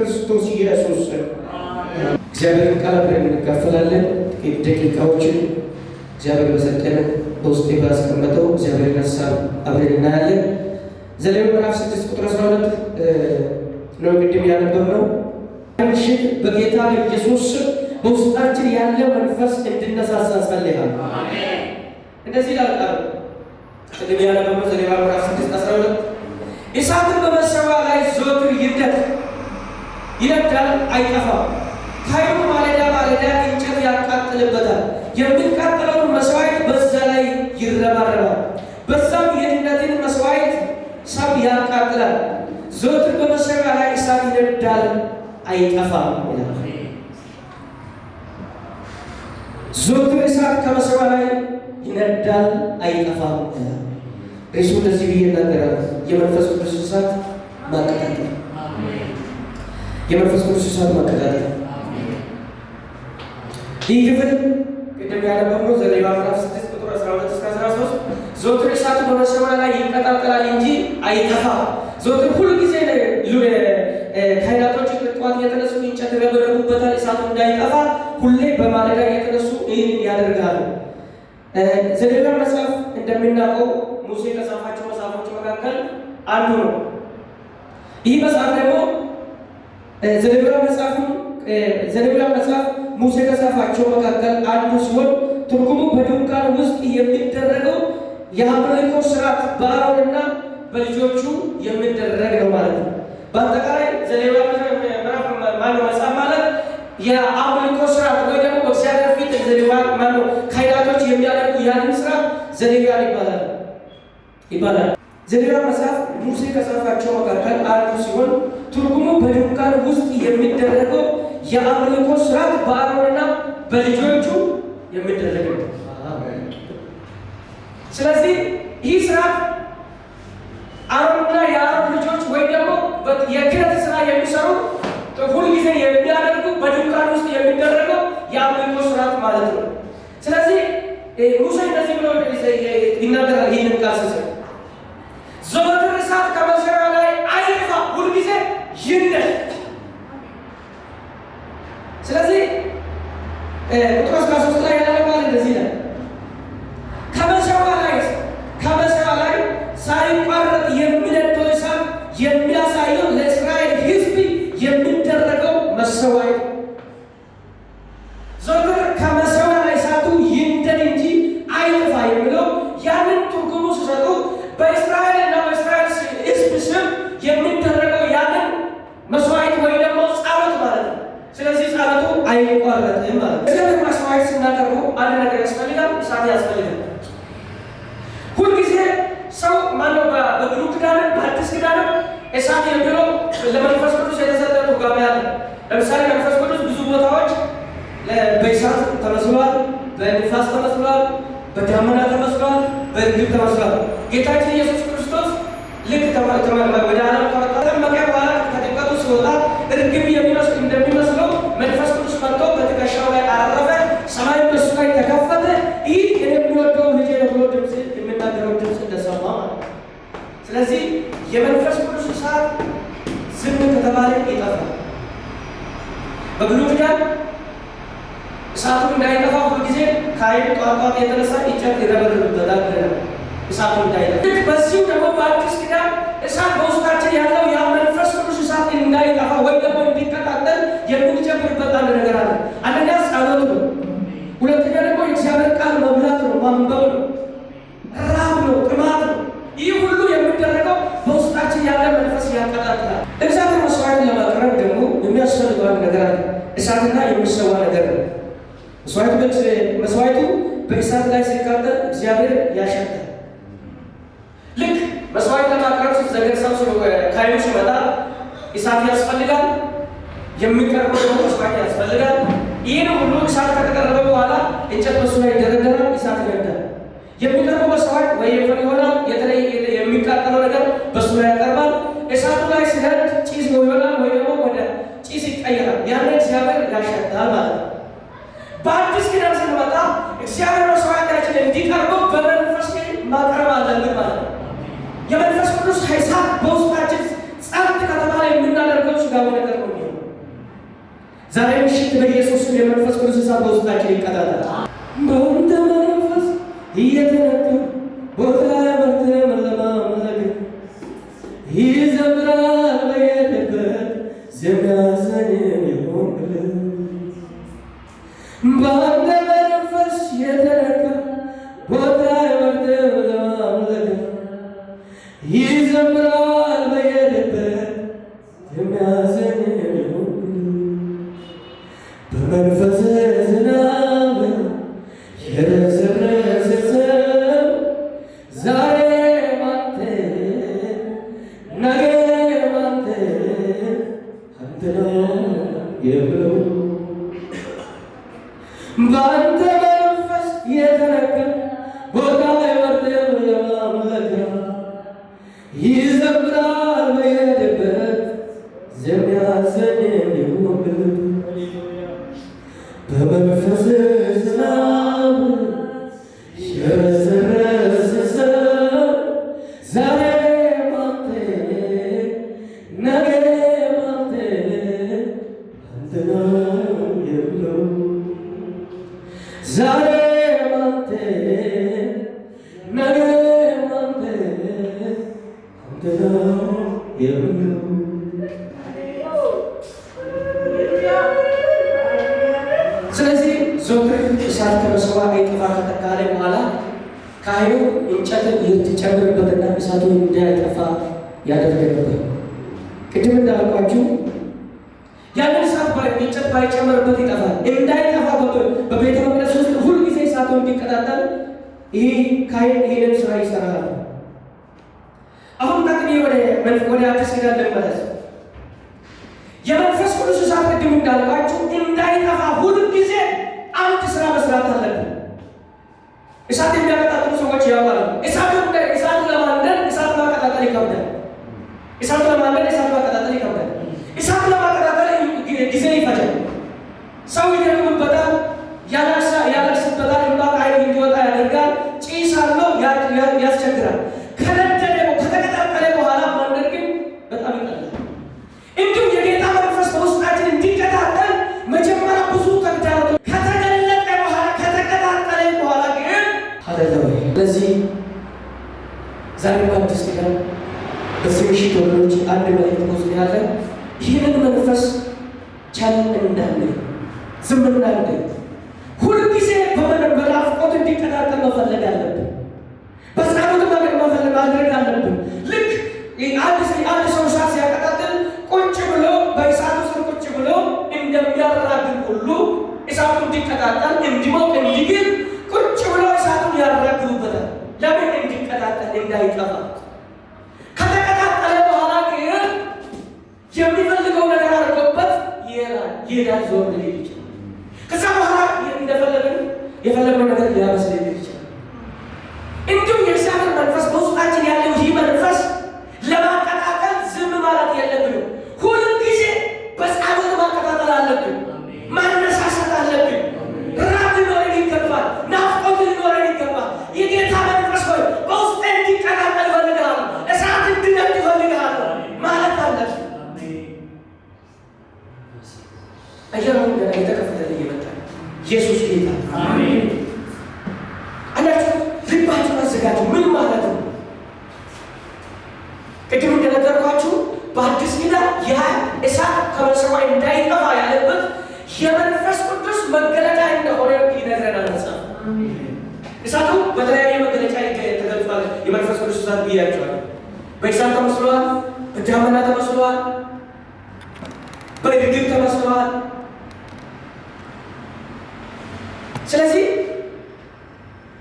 በክርስቶስ ኢየሱስ ስም። እግዚአብሔርን ቃል አብረን እንካፈላለን። ጥቂት ደቂቃዎችን እግዚአብሔር በሰጠን፣ በውስጤ ባስቀመጠው እግዚአብሔርን ሀሳብ አብረን እናያለን። ዘሌዋውያን ምዕራፍ 6 ቁጥር 12 ነው ቅድም ያነበብነው። ምሽት በጌታ በኢየሱስ ስም በውስጣችን ያለ መንፈስ እንድነሳሳ ጸልያለሁ። እንደዚህ ይላል ቃሉ። ቅድም ያነበብነው ዘሌዋውያን ምዕራፍ 6 12፣ እሳትን በመሠዊያው ላይ ዘወትር ይንደድ፣ ይነዳል፣ አይጠፋም። ካህኑ ማለዳ ማለዳ እንጨት ያቃጥልበታል። የሚቃጠለውን መስዋዕት በዛ ላይ ይረባረባል። በዛም የድኅነትን መስዋዕት ሰም ያቃጥላል። ዘወትር በመሠዊያው ላይ እሳት ይነዳል፣ አይጠፋም ይላል። ዘወትር እሳት ከመሠዊያው ላይ ይነዳል፣ አይጠፋም ይላል። ርዕሱ እንደዚህ ብዬ እናገራለሁ። የመንፈስ ቅዱስ እሳት ማቀጣጠል። የመንፈስ ቅዱስ እሳት ማቀጣጠል። ይህ ክፍል ቅድም ያነበብነው ዘሌዋውያን ምዕራፍ 6 ቁጥር 12 እስከ 13፣ ዘወትር እሳቱ በመሠዊያው ላይ ይቀጣጠላል እንጂ አይጠፋም። ዘወትር ሁሉ ጊዜ ካህናቶች ጠዋት እየተነሱ እንጨት ይረበረቡበታል፣ እሳቱ እንዳይጠፋ ሁሌ በማለዳ እየተነሱ ይህንን ያደርጋሉ። ዘሌዋውያን መጽሐፍ እንደምናውቀው ሙሴ ከጻፋቸው መጽሐፎች መካከል አንዱ ነው። ይህ መጽሐፍ ደግሞ ዘሌዋውያን መጽሐፍ ሙሴ ከጻፋቸው መካከል አንዱ ሲሆን ትርጉሙ በድንኳን ውስጥ የሚደረገው የአምልኮ ስርዓት በአሮንና በልጆቹ የሚደረግ ነው ማለት ነው። በአጠቃላይ ዘሌዋውያን ምዕራፍ ማነው መጽሐፍ ማለት የአምልኮ ስርዓት ወይ ደግሞ በእግዚአብሔር ፊት ዘሌዋውያን ማነው ካህናቶች የሚያደርጉ ያንን ስርዓት ዘሌዋውያን ይባላል። ዘሌዋውያን መጽሐፍ ሙሴ ከጻፋቸው መካከል አንዱ ሲሆን ትርጉሙ በድንኳን ውስጥ የሚደረገው የአምልኮ ስርዓት በአሮንና በልጆቹ የሚደረግ ነው። ስለዚህ ይህ ስርዓት አሮንና የአሮን ልጆች ወይ ደግሞ የክህነት ስራ የሚሰሩ ሁልጊዜ የሚያደርጉ በድንኳን ውስጥ የሚደረገው የአምልኮ ስርዓት ማለት ነው። ስለዚህ ሙሴ እንደዚህ ብሎ ይናገራል። ይህንን ቃል ሲጽፍ ዘወትር እሳት ከመሠዊያው ላይ አይጥፋ፣ ሁልጊዜ ይንደድ። ስለዚህ ቁጥር 13 ላይ ያለው ቃል እንደዚህ ይላል። ከመሠዊያው ላይ ሳይቋረጥ የሚነደው እሳት የሚያሳየው ለእስራኤል ሕዝብ የሚደረገው መሰዋዕት። ዘወትር ከመሠዊያው ላይ እሳቱ ይንደድ እንጂ አይጥፋ የሚለው ያንን ትርጉሙ ሲሰጡ በእስራኤል እና በእስራኤል ሕዝብ ስም የሚደረገው ያንን መስዋዕት ወይ ደግሞ ጸሎት ማለት ነው። ስለዚህ ጸሎቱ አይቋረጥም ማለት ነው። እግዚአብሔር መስዋዕት ስናቀርቡ አንድ ነገር ያስፈልጋል፣ እሳት ያስፈልጋል። ሁልጊዜ ሰው ማነው በብሉይ ኪዳንም በአዲስ ኪዳንም እሳት የሚለው ለመንፈስ ቅዱስ የተሰጠ ትርጓሜ አለ። ለምሳሌ መንፈስ ቅዱስ ብዙ ቦታዎች በእሳት ተመስሏል፣ በንፋስ ተመስሏል፣ በደመና ተመስሏል፣ በእርግብ ተመስሏል። ጌታችን ኢየሱስ ክርስቶስ ልክ ወደ ዓለም ከመጣ ከጠመቀ በኋላ ከጥምቀቱ ሲወጣ እርግብ እንደሚመስለው መንፈስ ቅዱስ መጥቶ በትከሻው ላይ አረፈ፣ ሰማይ በሱ ላይ ተከፈተ። ይህ እኔ የምወደው ልጄ ነው ብሎ ድምፅ የሚናገረው ድምፅ እንደሰማ ማለት ነው። ስለዚህ የመንፈስ ቅዱስ እሳት ዝም ከተባለ ይጠፋል። በብሉይ ኪዳን እሳቱ እንዳይጠፋ ሁልጊዜ ካህኑ ጧት ጧት የተነሳ እንጨት ይረበርብበታል ብለናል። እሳቱ እንዳይጠፋ። ልክ በዚሁ ደግሞ በአዲስ ኪዳን እሳት በውስጣችን ያለው ያ መንፈስ ቅዱስ እሳት እንዳይጠፋ ወይ ደግሞ እንዲቀጣጠል የምንጨምርበት አንድ ነገር አለ። አንደኛ ጸሎት ነው። ሁለተኛ ደግሞ የእግዚአብሔር ቃል መብላት ነው፣ ማንበብ ነው፣ ራብ ነው፣ ጥማት ነው። ይህ ሁሉ የሚደረገው በውስጣችን ያለ መንፈስ ያቀጣጥላል። እግዚአብሔር መስዋዕት ለማቅረብ ደግሞ የሚያስፈልገው አንድ ነገር አለ። እሳትና የሚሰዋ ነገር ነው። መስዋዕቱ በእሳት ላይ ሲቃጠል እግዚአብሔር ያሸታል። ልክ መስዋዕት ለማቅረብ ሲዘገር ሰው ካህኑ ሲመጣ እሳት ያስፈልጋል። የሚቀርበው ደግሞ መስዋዕት ያስፈልጋል። ይህን ሁሉ እሳት ከተቀረበ በኋላ እንጨት በሱ ላይ ይደረደራል፣ እሳት ይነዳል። የሚቀርበው መስዋዕት ወይ ወይፈን ይሆናል፣ የተለየ የሚቃጠለው ነገር በሱ ላይ ያቀርባል። እሳቱ ላይ ሲነድ ጭስ ይሆናል ወይ ደግሞ ወደ ጭስ ይቀየራል። ያን እግዚአብሔር ያሸታል ማለት ነው። በአዲስ ኪዳን ስንመጣ እግዚአብሔር መስዋዕታችን እንዲቀርበው በመንፈስ ማቅረብ አለብን ማለት ነው። የመንፈስ ቅዱስ እሳት በውስጣችን ጸጥ ከተባለ የምናደርገው ስጋዊ ነገር ነው የሚሆነው። ዛሬ ምሽት በኢየሱስ ስም የመንፈስ ቅዱስ እሳት በውስጣችን ይቀጣጠል። በአንተ መንፈስ እየተነካ ቦታ አይመርጥም ለማምለክ፣ ይዘምራል በየሄደበት ዝም ያሰኘን ይሆንልን። በአንተ መንፈስ የተነካ ቦታ አይመርጥም ለማምለክ፣ ይዘምራል በየሄደበት ዝም ያሰኘን ይሆንልን። በመንፈስ ዝናብ የረሰረሰ ሰው ዛሬ አንተ፣ ነገ አንተ፣ አንተ ነው የምለው። በአንተ መንፈስ የተነካ ቦታ አይመርጥም ለማምለክ፣ ይዘምራል በየሄደበት ዝም ያሰኘን ይሁንልን። በመንፈስ ዝናብ የረሰረሰ ሰው ዛሬ አንተ፣ ነገ አንተ፣ አንተ ነው የምለው። ዛሬ አንተ፣ ነገ አንተ፣ አንተ ነው የምለው። ስለዚህ ዘወትር እሳት ከመሰዋ አይጥፋ ካለ በኋላ ካህኑ እንጨትን ይጨምርበትና እሳቱ እንዳይጠፋ ያደርግ ነበር። ቅድም እንዳልኳችሁ ያንን እሳት እንጨት ባይጨምርበት ይጠፋል። እንዳይጠፋ በቤተ መቅደስ ውስጥ ሁልጊዜ እሳቱ እንዲቀጣጠል ይህ ካህን ይህንን ስራ ይሰራል። አሁን ቀጥዬ ወደ አዲስ ኪዳን ልመለስ። የመንፈስ ቅዱስ እሳት ቅድም እንዳልኳችሁ እንዳይጠፋ ሁልጊዜ አንድ ስራ መስራት አለብን። እሳት የሚያቀጣጥሉ ሰዎች ያውቃሉ። እሳቱ ለማንደድ እሳት ማቀጣጠል ይከብዳል። እሳት ለማንደድ እሳት ማቀጣጠል ይከብዳል። እሳት ለማቀጣጠል ጊዜ ይፈጃል። ሰው ይደክምበታል፣ ያለቅስበታል፣ እንባ ከዓይኑ እንዲወጣ ያደርጋል። ጭስ አለው፣ ያስቸግራል። ከነደደ ከተቀጣጠለ በኋላ ማንደድ ግን በጣም ይቀላል። እንዲሁም የጌታ መንፈስ በውስጣችን እንዲቀጣጠል መጀመሪያ ብዙ ተግዳሮት ከተገለጠ በኋላ፣ ከተቀጣጠለ በኋላ ግን ሃሌሉያ። ስለዚህ ዛሬ በአዲስ ኪዳን በዚህ ምሽት ወገኖች አንድ መልእክት ውስጥ ያለ ይህንን መንፈስ ቸል እንዳንል፣ ዝም እንዳንል፣ ሁልጊዜ በናፍቆት እንዲቀጣጠል መፈለግ አለብን። በጸሎት መፈለግ ማድረግ አለብን። ልክ አንድ ሰው እሳት ሲያቀጣጥል ቁጭ ብሎ በእሳቱ ስር ቁጭ ብሎ እንደሚያራግብ ሁሉ እሳቱ እንዲቀጣጠል፣ እንዲሞቅ፣ እንዲግል ቁጭ ብሎ እሳቱን ያራግቡበታል። ለምን? እንዲቀጣጠል፣ እንዳይጠፋ። ከተቀጣጠለ በኋላ ግን የሚፈልገው ነገር አድርጎበት ይሄዳል ይሄዳል፣ ዞር ሊል ይችላል። ከዛ በኋላ እንደፈለግን የፈለግነው ነገር ሊያበስል ይችላል። እንዲሁም የእግዚአብሔር መንፈስ፣ በውስጣችን ያለው ይህ መንፈስ ለማቀጣጠል ዝም ማለት የለብንም። ሁልጊዜ በጸሎት ማቀጣጠል አለብን። ማነሳሳት አለብን። ራብ ሊኖረን ይገባል። ናፍቆት ሊኖረን ይገባል። የጌታ መንፈስ ሆይ፣ በውስጤ እንዲቀጣጠል እፈልግሃለሁ፣ እሳት እንዲነድ እፈልግሃለሁ ማለት አለብን። አየር አሁን ገና እየተከፈተልኝ እየመጣ ነው። ኢየሱስ ጌታ አላችሁ። ልባችሁን አዘጋጁ። ምን ማለት ነው? ቅድም እንደነገርኳችሁ በአዲስ ኪዳን ያ እሳት ከመሰዋይ እንዳይጠፋ ያለበት የመንፈስ ቅዱስ መገለጫ እንደሆነ ይነግረናል መጽሐፍ። እሳቱ በተለያየ መገለጫ ተገልጿል። የመንፈስ ቅዱስ እሳት ብያቸዋለሁ። በእሳት ተመስሏል፣ በዳመና ተመስሏል፣ በርግብ ተመስሏል። ስለዚህ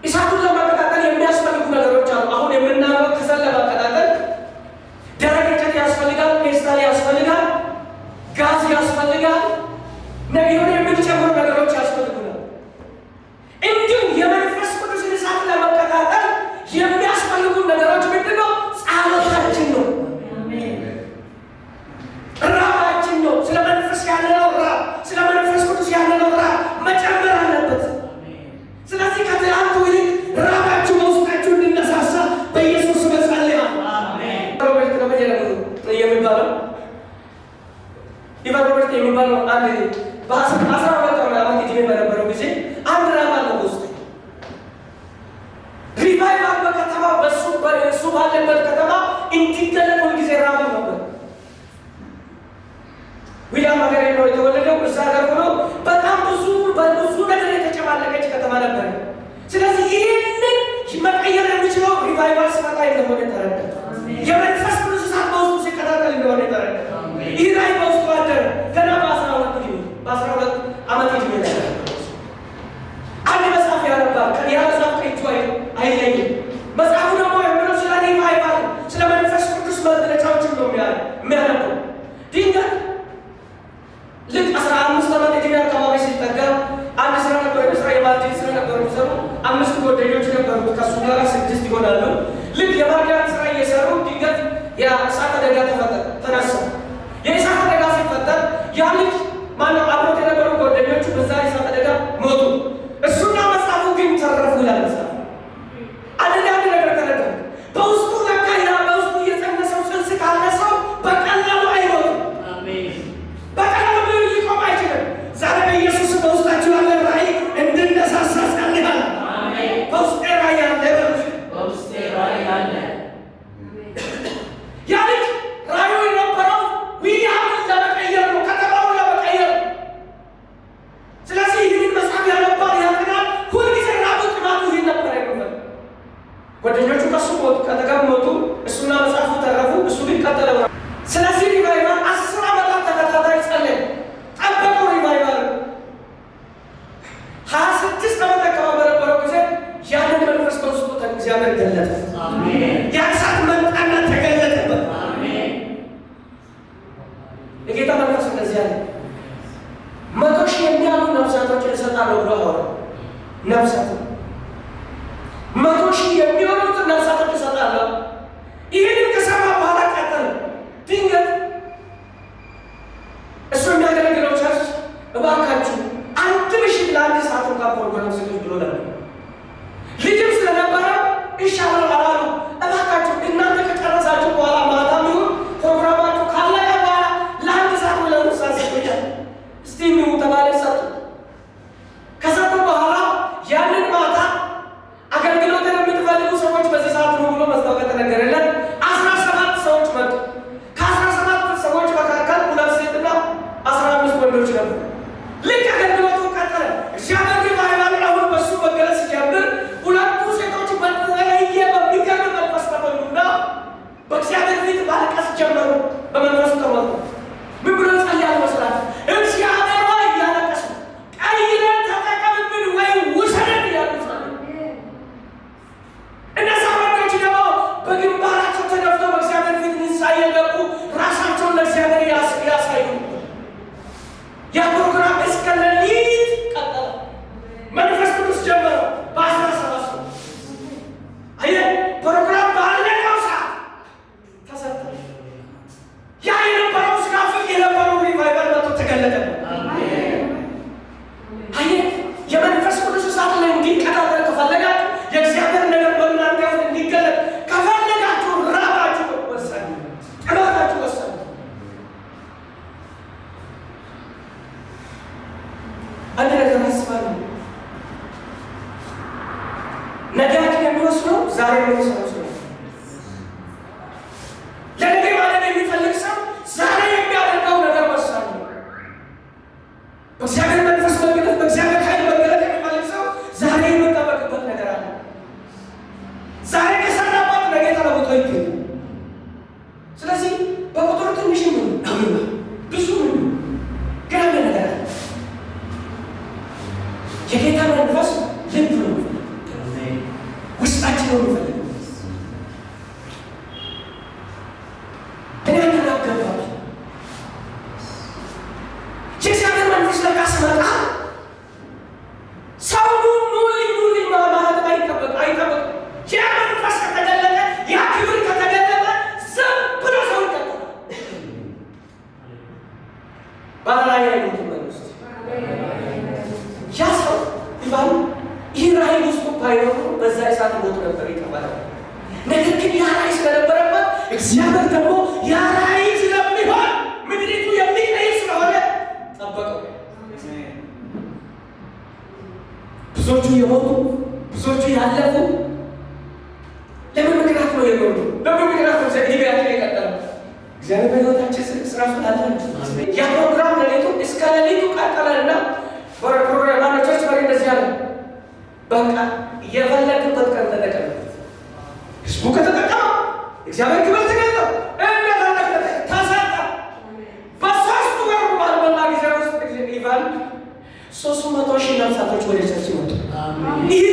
እሳቱን ለማቀጣጠል የሚያስፈልጉ ነገሮች አሉ። አሁን የምናየው ከሰል ለማቀጣጠል ደረቅ እንጨት ያስፈልጋል፣ ፌስታል ያስፈልጋል፣ ጋዝ ያስፈልጋል፣ የሆነ የምንጨምሩ ነገሮች ያስፈልጉናል። እንዲሁም የመንፈስ ቅዱስን እሳት ለማቀጣጠል የሚያስፈልጉ ነገሮች ምንድን ነው? ጸሎታችን ነው፣ ራባችን ነው። ስለ መንፈስ ያለነው ራብ፣ ስለ መንፈስ ቅዱስ ያለነው ራብ መጨመር አለበት። ስለዚህ ከትናንቱ ይልቅ ራባችሁ በውስጣችሁ እንዲነሳሳ በኢየሱስ ስም እጸልያለሁ። ሮበርት የሚባለው፣ ኢቫን ሮበርት የሚባለው አንድ በ12 ዓመት ዕድሜ በነበረው ጊዜ አንድ ራብ አለ በውስጡ። Revival በከተማ በሱ ባለበት ከተማ እንዲገለጥ ሁልጊዜ ራብ ነበር። ዊሊያም ሀገር ነው የተወለደው። እዛ ሀገር ሆኖ በጣም ብዙ በብዙ ነገር የተጨማለቀች ከተማ ነበር። ስለዚህ ይህንን መቀየር የሚችለው revival ሲመጣ እንደሆነ ተረዳ። የመንፈስ ቅዱስ እሳት በውስጡ ሲቀጣጠል እንደሆነ ተረዳ። ይህ ራእይ በውስጡ አደረ። ገና በ12 ዓመት ዕድሜ ላይ አንድ መጽሐፍ ያነባል። ያ መጽሐፍ ከእጁ አይለይም። መጽሐፉ ደግሞ የሚለው ስለ revival፣ ስለ መንፈስ ቅዱስ መግለጫዎችን ነው የሚያነበው። ድንገት ልክ 15 ዓመት ዕድሜ አካባቢ ሲጠጋ አንድ ስራ ነበር የሚሰራ፣ የማዕድን ስራ ነበር የሚሰሩ። አምስት ጓደኞች ነበሩት፣ ከሱ ጋር ስድስት ይሆናሉ። ልክ የማዕድን ስራ እየሰሩ ድንገት የእሳት አደጋ ተነሳ። የእሳት አደጋ ሲፈጠር ያ ልጅ ማነው አብሮት የነበሩ ጓደኞቹ በዛ የእሳት አደጋ ሞቱ። እሱና መጽሐፉ ግን ተረፉ ይላል መጽሐፉ። አንድ ነገር ተረዳ። በውስጡ ለካ ያ በውስጡ እየጸነሰው ጽንስ ካለ ሰው በቀላሉ አይሞትም። በቀላሉ ሊቆም አይችልም። ዛሬ በኢየሱስ በውስጣችሁ ያለ ራእይ እንድነሳሳ ጸልያለሁ። በውስጤ ራእይ አለ። በውስጤ ራእይ አለ። ያ ልጅ ራእዩ የነበረው ዊሊያምን ለመቀየር ነው፣ ከተማውን ለመቀየር። ስለዚህ ይህንን መጽሐፍ ያነባል፣ ያጠናል። ሁልጊዜ ራቡ ጥማቱ ይህን ነበር የሚፈልግ። ጓደኞቹ ከሱ ሞቱ፣ ከአጠገብ ሞቱ። እሱና መጽሐፉ ተረፉ። እሱ ግን ቀጠለ። ስለዚህ revival 10 ዓመታት ተከታታይ ጸለየ፣ ጠበቀው። Revival 26 ዓመት አካባቢ በነበረው ጊዜ ያንን መንፈስ በውስጡ እግዚአብሔር ገለጠ። ያ እሳት መጣና ተገለጠበት። የጌታ መንፈስ እንደዚህ አለ፣ 100,000 የሚያሉ ነፍሳቶችን እሰጣለሁ ብሎ አወራ። ነፍሳት 100,000 የሚሆኑትን ነፍሳቶች እሰጣለሁ። ይህንን ከሰማ በኋላ ቀጠለ። ድንገት እሱ የሚያገለግለው church እባካችሁ አንድ ምሽት ለአንድ ሰዓት እንኳን ፕሮግራም ስጡኝ ብሎ ነበር። ልጅም ስለነበረ እሺ አላሉ። እባካችሁ እናንተ ከጨረሳችሁ በኋላ ማታም ይሁን ፕሮግራማችሁ ካለቀ በኋላ ለአንድ ሰዓት ወይ ለሁለት ሰዓት ስጡኛል። እስቲ እንዩ ተባለ፣ ሰጡ። ከሰጡ በኋላ ያንን ማታ አገልግሎትን የምትፈልጉ ሰዎች በዚህ ሰዓት ነው ብሎ ማስታወቂያ ተነገረለት። 17 ሰዎች መጡ። ከ17 ሰዎች መካከል 2 ሴትና 15 ወንዶች ነበሩ። ልክ አገልግሎቱ ቀጠለ። እግዚአብሔር revival ኡን አሁን በሱ መገለጽ ሲጀምር ሁለቱ ሴቶች በተለየ በሚገርም መንፈስ ተሞሉና በእግዚአብሔር ፊት ማልቀስ ጀመሩ። በመንፈሱ ተሞሉ። ምን ብሎ ጸልያሉ መሰላችሁ? እግዚአብሔር ሆይ እያለቀሱ ቀይረን ተጠቀምብን ወይ ውሰደን እያሉ ጸለዩ። እነዛ ወንዶች ደግሞ በግንባራቸው ተደፍተው በእግዚአብሔር ፊት ንስሐ እየገቡ ራሳቸውን ለእግዚአብሔር ያሳዩ። ያ ፕሮግራም እስከ ሌሊት ቀጠለ። መንፈስ ቅዱስ ጀመረው በ17 ሰው። አየህ፣ ፕሮግራም ባለቀው ሰዓት ተሰጠ። ያ የነበረው ሲናፍቅ የነበረው revival መጥቶ ተገለጠበት። አየህ፣ የመንፈስ ቅዱስ እሳት ላይ እንዲቀጣጠል ከፈለጋችሁ፣ የእግዚአብሔር ነገር በእናንተ ውስጥ እንዲገለጥ ከፈለጋችሁ ራባችሁ ወሳኝ፣ ጥማታችሁ ወሳኝ። አንድ ነገር አስባለሁ። ነገያችን የሚወስነው ዛሬ የምንሰራው ስራ ነው። ለነገ ማለት የሚፈልግ ሰው ዛሬ የሚያደርገው ነገር ወሳኝ ነው። በእግዚአብሔር መንፈስ መገለጥ፣ በእግዚአብሔር ኃይል መገለጥ የሚፈልግ ሰው ዛሬ የሚጠበቅበት ነገር አለ። ዛሬ ከሰራበት ነገ ተለውጦ ይገኛል። ስለዚህ በቁጥር ትንሽ ምን ብዙ ምን ግን አንድ ነገር አለ። የጌታ መንፈስ ልብ ነው የሚፈልገው፣ ውስጣችን ነው የሚፈልገው። እኔ አንድ ገባች። የእግዚአብሔር መንፈስ ለካ ስመጣ ሰው ኑልኝ ኑልኝ ማለት አይጠበቅም። ያ መንፈስ ከተገለጠ፣ ያ ክብር ከተገለጠ ዝም ብሎ ሰው ይቀጥላል። ባለራዕይ አይሞትም መንግስት ያ ሰው ይባሉ ይህ ራዕይ ውስጡ ባይኖር በዛ እሳት ሞት ነበር ይጠፋል። ነገር ግን ያ ራዕይ ስለነበረበት እግዚአብሔር ደግሞ ያ ራዕይ ስለሚሆን ምድሪቱ የሚቀይር ስለሆነ ጠበቀው። ብዙዎቹ የሞቱ፣ ብዙዎቹ ያለፉ ለምን ምክንያት ነው የኖሩ? በምን ምክንያት ነው ዕድሜያችን የቀጠለው? እግዚአብሔር በሕይወታችን ስራ ስላለ ያ ፕሮግራም ሌሊቱ እስከ ሌሊቱ ቀጠለና ፕሮግራም church መሪ እንደዚህ አለ፣ በቃ የፈለግበት ቀን ተጠቀምበት። ህዝቡ ከተጠቀመ እግዚአብሔር ክብር ተገልጦ እንደፈለግ ተሰጠ። በ3 ወር ባልሞላ ጊዜ ውስጥ even 300,000 ነፍሳቶች ወደ church መጡ። ይህ